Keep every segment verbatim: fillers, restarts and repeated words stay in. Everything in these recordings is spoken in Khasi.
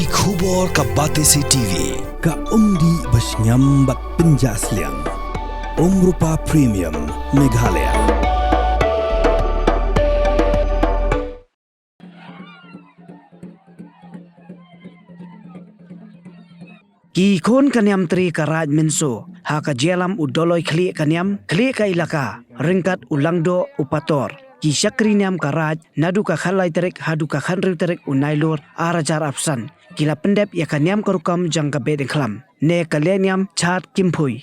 Ki khubor ka Batesi T V, ka umdih ba shngiam bad pynjah sliang. Umrupa Premium, Meghalaya. Ki khun ka Niamtri ka Raid Mynso, ha ka jingïalam u Doloi Khlieh ka Niam, Khlieh ka Elaka, ryngkat u Langdoh u Pator, ki shakri niam ka Raid, naduh ka khatlai tarik haduh ka khathynriew tarik u Nailur, ar hajar arphew san, ki la pyndep ïa ka niam ka rukom jong ka Behdeiñkhlam, ne ka lehniam Chad Kimphui.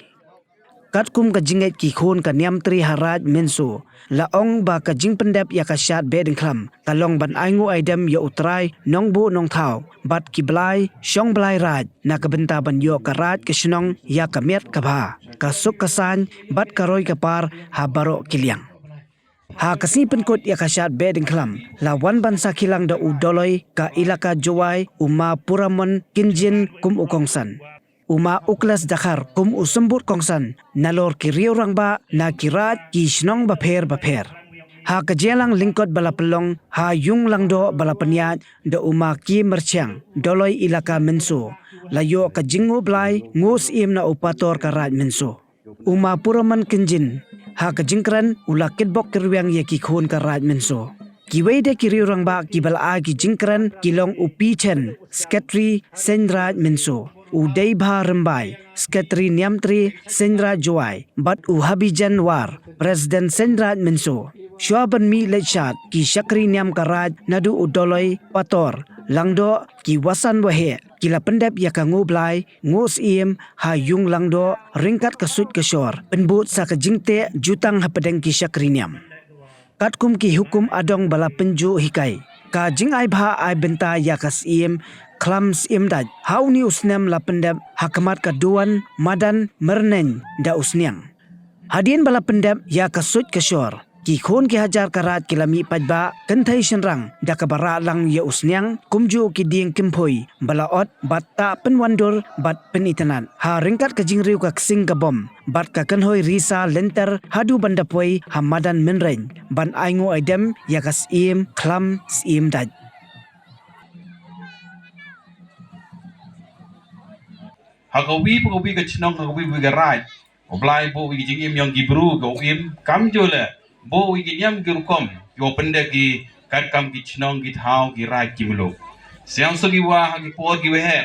Katkum ka jingngeit ki khun ka Niamtri ha Raid Mynso, la ong ba ka jingpyndep ïa ka shad Behdeiñkhlam, ka long ban ainguh aidem ïa U Trai nongbuh nongthaw bad ki blai shong blai raid, na ka bynta ban ïoh ka raid ka shnong ïa ka miat ka bha, ka suk ka saiñ bad ka roi ka par ha baroh ki liang. Ha ka sngi pynkut ïa ka shad Behdeiñkhlam, la wan ban sakhi lang da u Doloi ka Elaka Jowai, u Ma Puramon Kynjin kum u kongsan, u Ma Uklas Dkhar kum u symbud kongsan, nalor ki riew rangbah na ki raid ki shnong bapher bapher. Ha ka jingïalang lyngkot ba la pynlong ha ïung Langdoh ba la pynïaid da u Ma Ki Myrchiang, Doloi Elaka Mynso, la ïoh ka jingnguh blai nguh syiem na u Pator ka Raid Mynso. U Ma Puramon Kynjin, ha ka jingkren u la kitbok kitrwiang ïa ki khun ka Raid Mynso. Kiwei de ki riew rangbah kiba la ai ki jingkren ki long u Pi Chen, Secretary Seiñ Raid Mynso, u Deibha Rymbai, Secretary Niamtri Seiñ Raid Jowai, bad u Habijan War, President Seiñ Raid Mynso. Shuwa ban mih leit shad, ki shakri niam ka raid naduh u Doloi, Pator, Langdoh, ki wasan waheh, ki la pyndep ïa ka nguh blai nguh syiem ha ïung Langdoh ryngkat ka suit ka shor, pynbud sa ka jingteh jutang hapdeng ki shakri niam. Katkum ki hukum adong ba la pynjuh hikai, ka jingai bha ai bynta ïa ka syiem khlam syiem dait ha une u snem la pyndep ha khmat ka duwan madan myrneng da u sniang. Hadien ba la pyndep ïa ka suit ka shor, ki khun ki hajar ka raid ki la mih paidbah kynthei shynrang da kaba rah lang ïa u sniang, kumjuh ki dieng Kimphui ba la ot bad tah pynwandur bad pynitynnad. Ha ryngkat ka jingriew ka ksing ka bom bad ka kynhoi risa lynter haduh ban da poi ha madan mynreng ban ainguh aidem ïa ka syiem khlam syiem dait. Ha kawi pa kawi ka chnong, ha kawi pa kawi ka raid, U Blai buh ïa ki jingim ïong ki bru, ka u im kam ju leh buh ïa ki niam ki rukom kiwa pyndep ki katkam ki chnong, ki thaw, ki raid, ki muluk. Sngewsuk ki wa ha ki por ki waheh,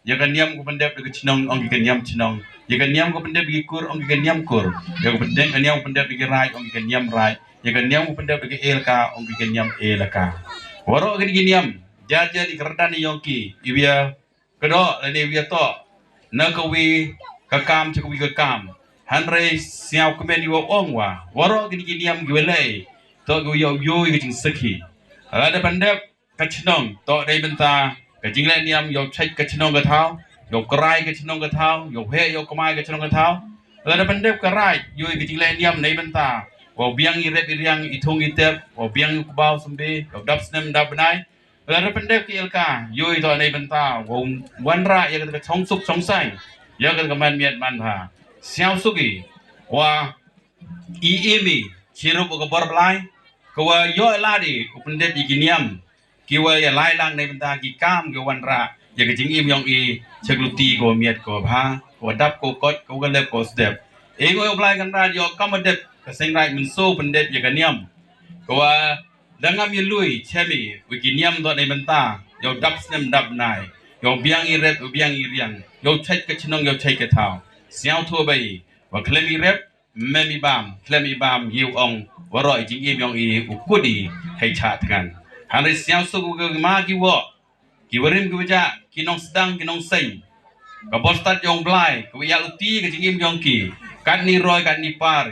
ïa ka niam ka pyndep da ka chnong ong ki ka niam chnong, ïa ka niam ka pyndep da ki kur ong ki ka niam kur, ïa ka pyndep, ka niam ka pyndep da ki raid ong ki ka niam raid, ïa ka niam ka pyndep da ka elaka ong ki ka niam elaka. Waroh kine ki niam, jar jar i kyrdan ïong ki iwa kdoh lane iwa toh na kawi ka kam cha kawi ka kam. Hynrei sngewkmen iwa ong wa waroh kine ki niam kiwa leh toh kiwa ïoh ïoh ïa ka jingsakhi. Lada pyndep ka chnong toh dei bynta ka jingleh niam ïoh chait ka chnong ka thaw, ïoh krai ka chnong ka thaw, ïoh heh ïoh kmai ka chnong ka thaw. Lada pyndep ka raid ïoh ïa ka jingleh niam dei bynta wow biang i rep i riang, i thung i tep, wow biang i kbaw symbe, ïoh dap snem dap bnai. Lada pyndep ki elaka ïoh ïa toh dei bynta wow wanrah ïa ka chong suk chong saiñ, ïa ka man miat man bha. Sngewsuk i wa i im i chirup ka bor Blai ka wa ïoh lad i u pyndep ïa ki niam ki wa ïa lai lang dei bynta ki kam ki wanrah ïa ka jingim ïong i chakluti ka wa miat ka wa bha, ka wa dap ka wa koit, ka wa lep ka wa sdep. I ngoi u Blai kan rad ïoh kam wa dep ka seng raid mynso pyndep ïa ka niam ka wa da ngam ïa lui chem i wi ki niam toh dei bynta ïoh dap snem dap bnai, ïoh biang i rep ïoh biang i riang, ïoh chait ka chnong ïoh chait ka thaw. Sngewthuh ba i wa khlem i rep mem i bam, khlem i bam ïoh ong waroh i jingim ïong i u kut i hei chah thngan. Hynrei sngewsuk u ka ma ki woh, ki warim ki wajah, ki nongsdang ki nongseng, ka bor stad ïong Blai ka wa ïa luti ka jingim ïong ki. Katni roi katni par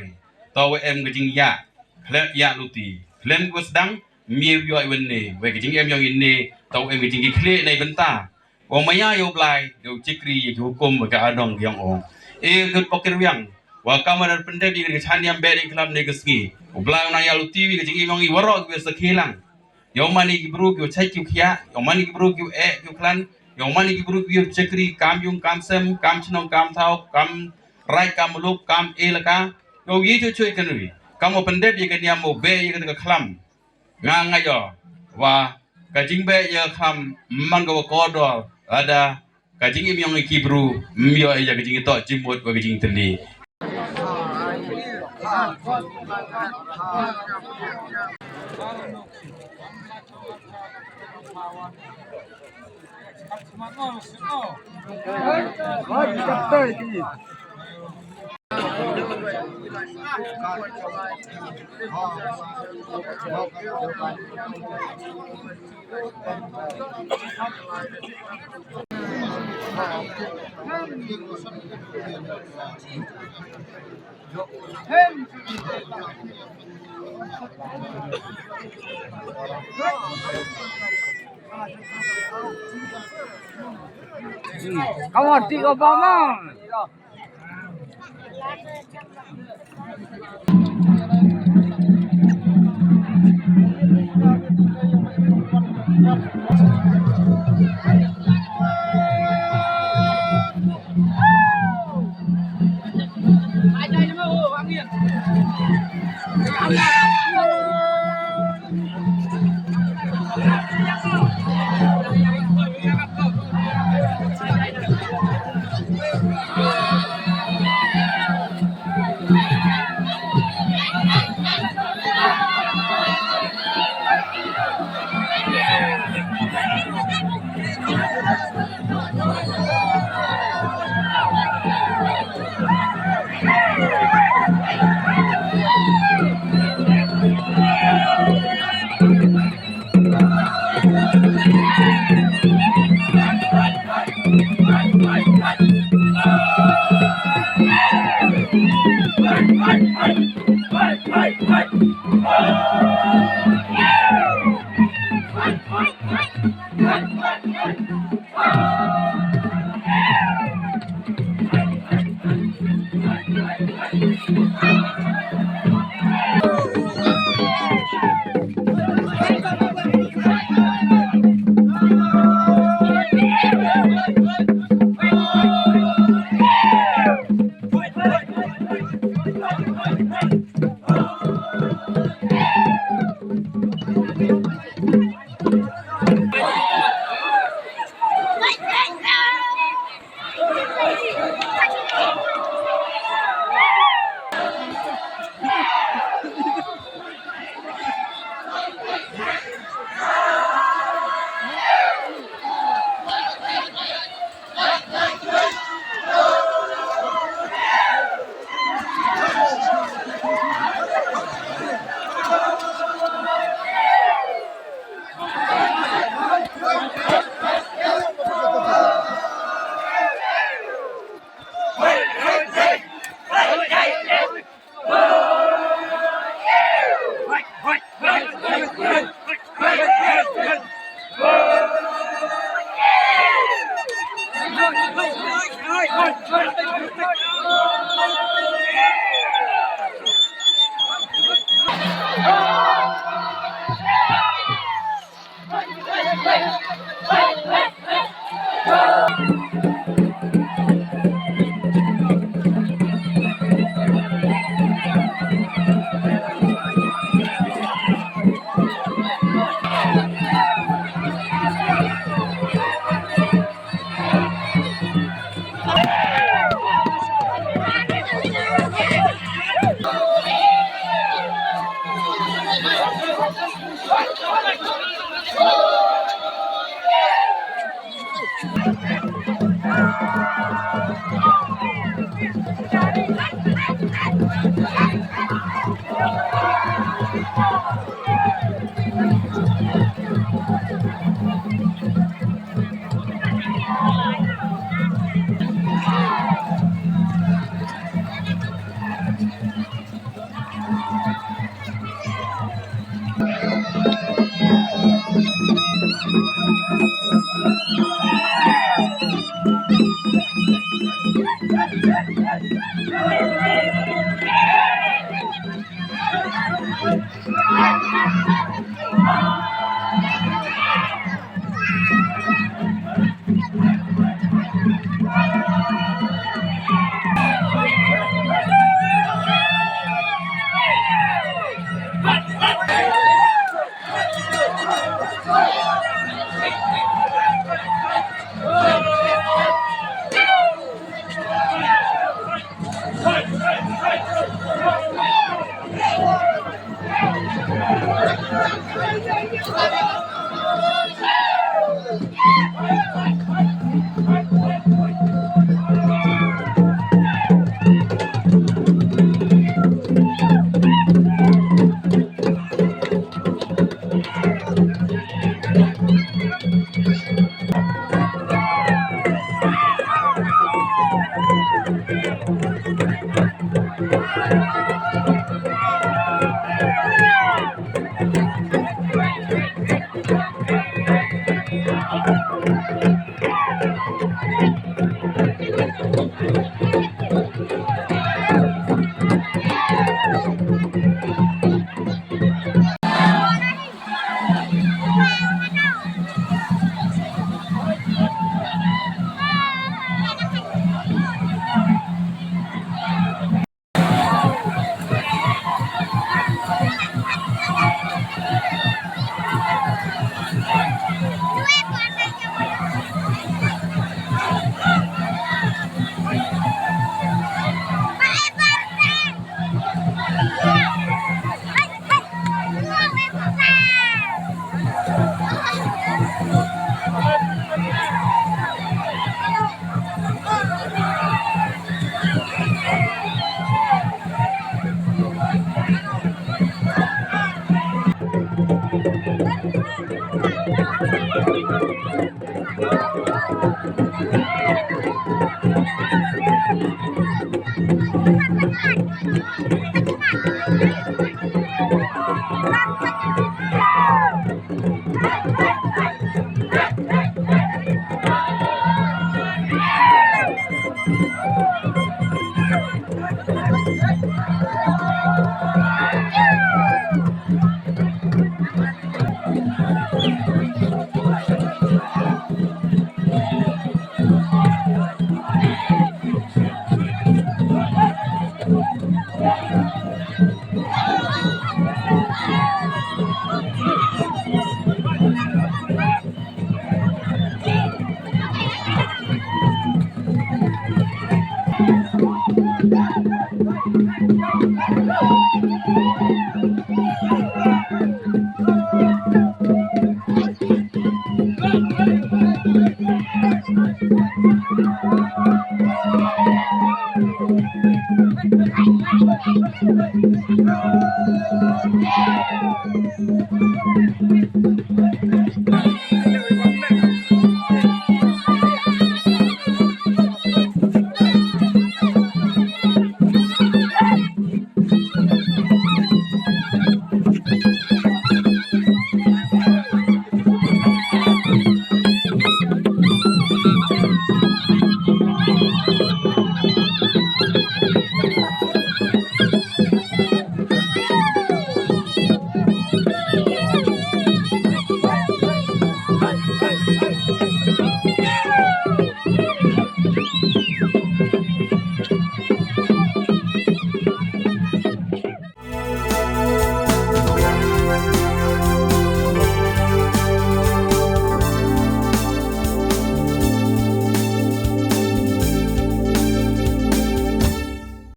toh wa em ka jingïa khlem ïa luti, khlem ka wa sdang miew ïoh i wan ne, wei ka jingim ïong i ne toh wa em ka jingki khlieh nei bynta. Wa maya ïa u Blai ïa u chikri ïa ki hukum wa ka adong ïong ong. E ka pokir wiang wa ka ma pyndep ïa ka chan ïam beh ding klam ne ka sngi u Blai u nang ïa luti wi ka jingim ïong i waroh ki wa sakhi lang. Ïa u mani ki bru ki u chait ki u khia, ïa u mani ki bru ki u eh ki u khlan, ïa u mani ki bru ki u chakri kam yung kam sem, kam chnong kam thaw, kam raid kam muluk, kam elaka. Ïa u yi chu chu i kan wi kam u pyndep ïa ka niam u beh ïa ka khlam. Nga nga ïa wa ka jingbeh ïa ka khlam man ka wa kordor Lada ka jingim jong ki bru ym ïoh ïa ka jingïatoh jingmut bad ka jingtylli. Come on, Tigo, vamos.